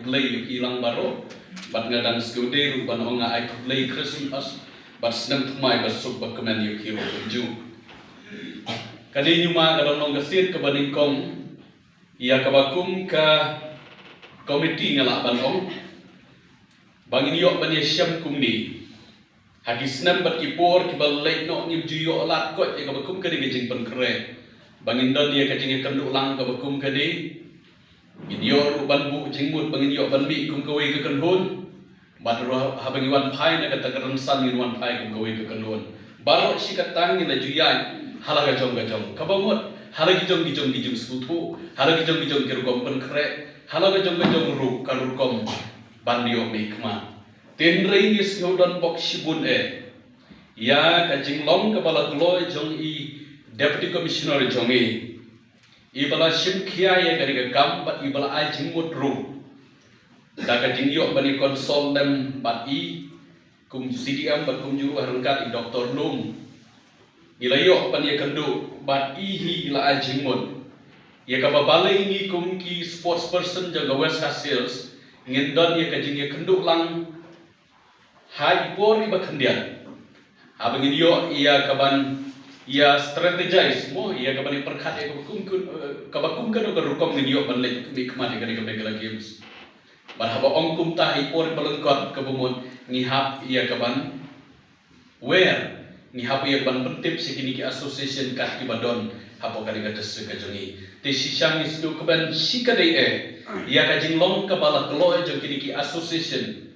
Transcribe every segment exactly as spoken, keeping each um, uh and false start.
Khublei ïa phi lang baroh, bad nga dang sngewdei ruh ban ong nga ai khublei Christmas bad snem thymmai ba suk ba kmen ïa phi ruh kumjuh. Kane nyuma ka dang long ka sien kaba nyngkong ïa kaba kum ka komiti nga lah ban ong ba ngin ïoh ban ïashem kumne. Ha ki snem bad ki por kiba leit noh ngim ju ïoh lad koit ïa kaba kum kane ka jingpynkhreh ba ngin don ïa ka jingïakynduh lang kaba kum kane. Ngin ïoh ruh ban buh jingmut ba ngin ïoh ban mih kum kawei ka kynhun. Bad ruh haba ngi wan phai na kata ka rynsan ngin wan phai kum kawei ka kynhun. Baroh shi katta ngi la ju ïaid ha la ka jong ka jong, kaba mut ha la ki jong ki jong ki jingsngewthuh, ha la ki jong ki jong ki rukom pynkhreh, ha la ka jong ka jong ruh ka rukom ban ïoh mih khmat. Te hynrei ngi sngew don bok shibun eh ïa ka jinglong kaba la kloi jong i Deputy Commissioner jong i, i ba la shim khia ïa kane ka kam bad i ba la ai jingmut ruh da ka jingïoh ban ïa consult lem bad i kum CDM bad kumjuh ruh ha ryngkat i Doctor Lum. I la ïoh ban ïakynduh bad i hi i la ai jingmut. Ïa kaba balei ngi kum ki sports person jong ka West Khasi Hills ngin don ïa ka jingïakynduh lang ha i por i ba khyndiat. Haba ngin ïoh ïa kaban ïa strategize mo, ïa kaban ïa pyrkhat ïa kaba kum, kum, eh, kaba kum kano ka rukom ngin ïoh ban leit mih khmat ïa kane ka Meghalaya Games. Bad haba ong kumta ha i por i ba lyngkot kaba mut ngi hap ïa kaban wer, ngi hap ïa kaban pyntip sha kine ki association kat kiba don hapoh kane ka district ka jong ngi. Te shisha ngi sngewkmen shi katta eh ïa ka jinglong kaba la kloi jong kine ki association.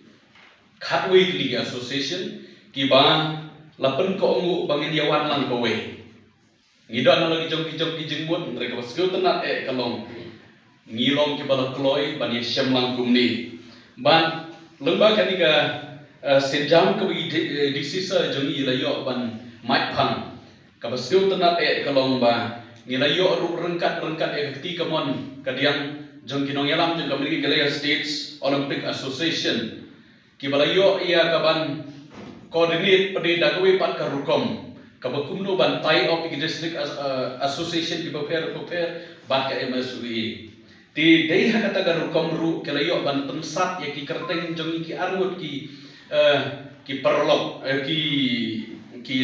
Khatwei tylli ki association kiba la pynkohnguh ba ngin ïa wan lang kawei. Ngi don ha la ki jong ki jong ki jingmut, hynrei kaba sngewtynnat eh ka long ngi long kiba la kloi ban ïa shem lang kumne. Bad lyngba kane ka, eh, sienjam kaba i D-, eh, DC sir jong ngi la ïoh ban mait phang. Kaba sngewtynnat eh ka long ba ngi la ïoh ruh ryngkat ryngkat ïa ka kti kamon kadiang jong ki nongïalam jong ka Meghalaya States Olympic Association. Kiba la ïoh ïa kaban coordinate pat da kawei pat ka rukom kaba kumno ban tie up ïa ki district as-, eh, association kiba pher bapher bad ka MSOE. Te dei ha kata ka rukom ruh ki la ïoh ban pynsat ïa ki kyrteng jong ki arngut ki, eh, ki paralok, eh, ki, ki,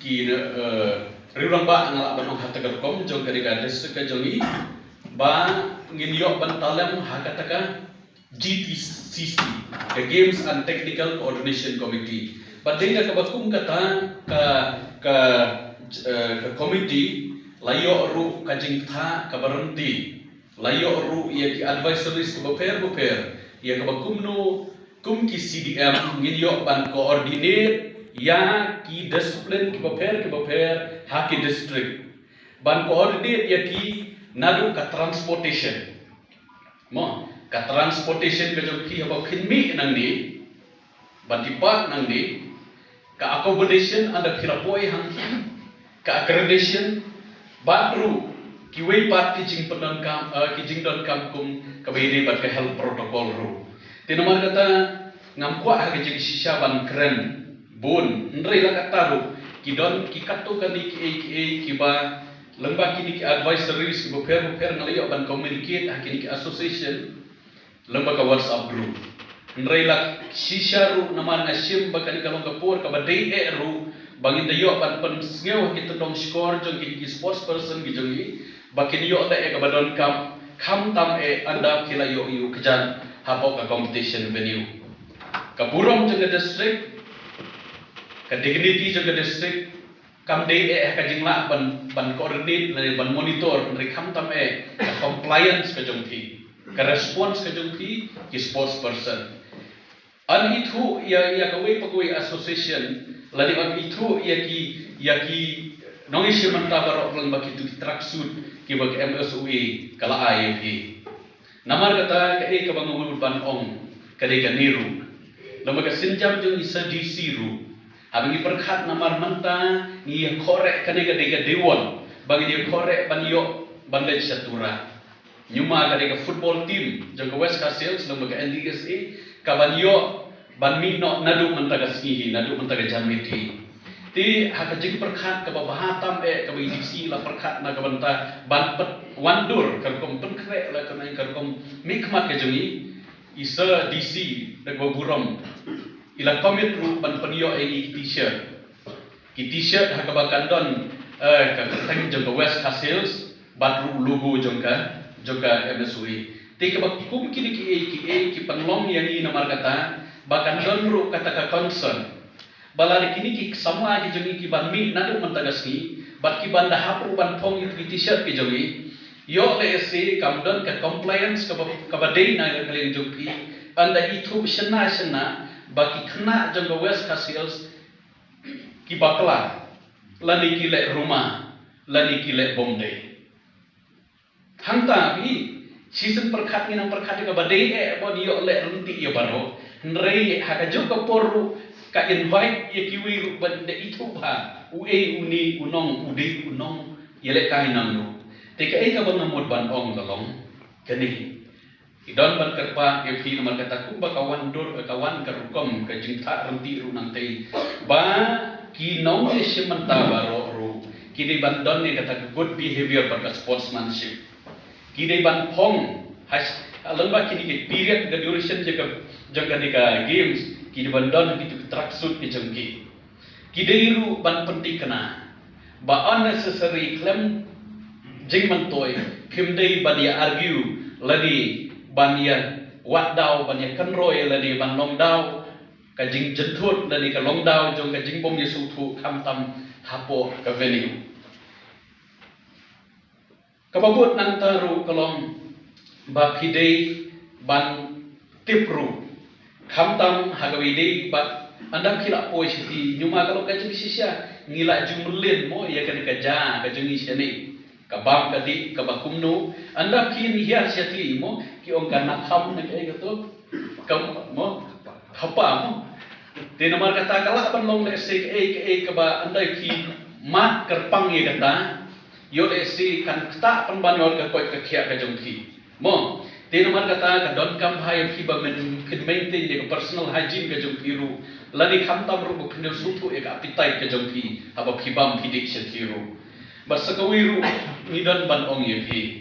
ki, eh, riewrangbah nga lah ban ong ha kata ka rukom jong ka district ka jong ngi ba ngin ïoh ban talem ha kata ka GTCC, ka Games and Technical Coordination Committee. Bad dei da kaba kum kata ka, ka, eh, ka committee la ïoh ruh ka jingtha kaba ryntih. La ïoh ruh ïa ki advisories kiba pher bapher ïa kaba kumno kum ki CDM ngin ïoh ban coordinate ïa ki discipline kiba pher kiba pher ha ki district. Ban coordinate ïa ki naduh ka transportation. Mo, ka transportation ka jong phi haba phin mih nangne, ban tipak nangne, ka accommodation ynda phi la poi hangtei, ka accreditation, bad ruh kiwei pat ki jingpyndonkam, eh, ki jingdonkam kum kaba ïadei bad ka health protocol ruh. Te namar kata ngam kwah ha ka jingshisha ban kren bun, hynrei la katta ruh ki don ki katto katne kiei kiei kiba lyngba kine ki advisories kiba pher bapher nga la ïoh ban communicate ha kine ki association lyngba ka WhatsApp group. Hynrei la shisha ruh namar nga shim ba kane ka long ka por kaba dei eh ruh ba ngin da ïoh ban pynsngew ha ki tyndong shkor jong kine ki sports person ki jong ngi ba kin ïoh leh ïa kaba donkam, khamtam eh ynda ki la ïoh ïa u kjat hapoh ka competition venue. Ka burom jong ka district, ka dignity jong ka district, kam dei eh ha ka jinglah ban, ban coordinate lane ban monitor, hynrei khamtam eh ka compliance ka jong phi, ka response ka jong phi ki sports person. Yn ithuh ïa, ïa kawei pa kawei association lane yn ithuh ïa ki, ïa ki nongïashim bynta baroh lyngba kito ki tracksuit kiba ka MSOE ka la ai ïa phi. Namar kata kaei kaba nga mut ban ong ka dei kane ruh. Namar ka sienjam jong i sa DC ruh, haba ngi pyrkhat namar mynta ngi ïa khorek kane ka dei ka dewon ba ngi ïa khorek ban ïoh ban leit sha Tura. Nyuma ka dei ka football team jong ka West Khasi Hills namar ka NDSA kaban ïoh ban mih noh naduh mynta ka sngi hi, naduh mynta ka janmiet hi. Te ha ka jingpyrkhat kaba bha tam eh kaba i D C i la pyrkhat na ka bynta ban pynwandur ka rukom pynkhreh la ka nang ka rukom mihkhmat ka jong i, i Sir D C da kaba burom i la commit ruh ban pynïoh ïa ngi ki t-shirt. Ki t-shirt ha kaba kan don eh ka kyrteng jong ka West Khasi Hills bad ruh logo jong ka jong ka M S O A. Te kaba kum kine kiei kiei ki pynlong ïa ngi namar kata ba kan don ruh kata ka concern ba lada kine ki samla ki jong ngi ki ban mih naduh mynta ka sngi bad ki ban da hap ruh ban phong ïa ki t-shirt ki jong ngi, ïoh lehse kam don ka compliance kaba kaba dei na ka liang jong phi. Ynda ithuh shynna shynna ba ki khynnah jong ka West Khasi Hills ki bakla lane ki leh ruma lane ki leh bym dei. Hangta phi shisien pyrkhat ngi nang pyrkhat ïa kaba dei eh ban ïoh leh ryntih ïa baroh. Hynrei ha kajuh ka por ruh ka invite ïa kiwei ruh ban da ithuh bha uei une u nong, u dei u nong ïalehkai nangno. Te kaei kaba nga mut ban ong ka long kane. I don ban kyrpad ïa phi namar kata kumba ka wan dur ka wan ka rukom ka jingthah ryntih ruh nangtei ba ki nongïashim bynta baroh ruh ki dei ban don ïa kata ka good behavior bad ka sportsmanship. Ki dei ban phong ha lyngba kine ki period ka duration jong ka jong kane ka games ki dei ban don ha kitu ki tracksuit ki jong ki. Ki dei ruh ban pynthikna ba unnecessary khlem jingmyntoi phim dei ban ïa argue lane ban ïa wad daw ban ïa kynroi lane ban long daw ka jingjynthut lane ka long daw jong ka jingbym ïasngewthuh khamtam hapoh ka venue. Kaba bud nangta ruh ka long ba phi dei ban tip ruh khamtam ha kaba ïadei bad ynda phi la poi sha ti, ñiuma ka long ka jingshisha ngi la ju mlien mo ïa kane ka ja ka jong ngi shane, ka bam ka dih kaba kumno. Ynda phi hiar sha ti mo ki ong ka nakham ne kaei kato, ka mo khapa mo. Te namar kata ka lah ban long lehse kaei kaei kaba ynda phi mad kyrpang ïa kata, ïoh lehse kan ktah pynban ïa ka koit ka khiah ka jong phi mo. Te namar kata ka donkam bha ïa phi ba men phin maintain ïa ka personal hygiene ka jong phi ruh lane khamtam ruh ba phin ïoh sngewthuh ïa ka appetite ka jong phi haba phi bam phi dih sha ti ruh. Bad sa kawei ruh ngi don ban ong ïa phi.